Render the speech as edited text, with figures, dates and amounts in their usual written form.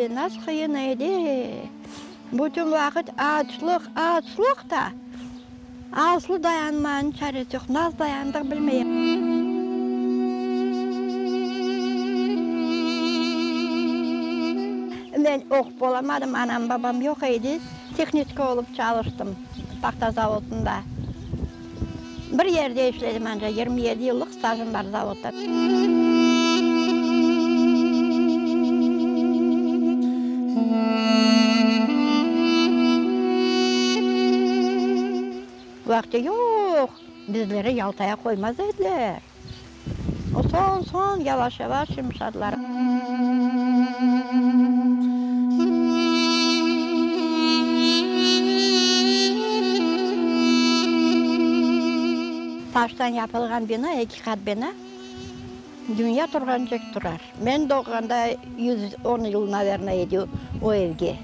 edi, nasıl qıyın edi. Bütün vaqıt açlıq, açlıq da, aslı dayanmanıñ çaresi yoq. Nasıl dayandıq bilmeyim. Men oqup olamadım, anam, babam yoq edi. Tehniçka olıp çalıştım paxta zavodında. Bir yerde işledim anca, 27 yıllıq stajım bar zavodda. Vaqtı yoq, bizleri Yaltaya qoymaz ediler. O soñ, soñ yavaş-yavaş yımşadılar. Taştan yapılğan bina, ekiqat bina, dünya turğancek turar. Men doğğanda 110 yıl, naverno, edi o evge.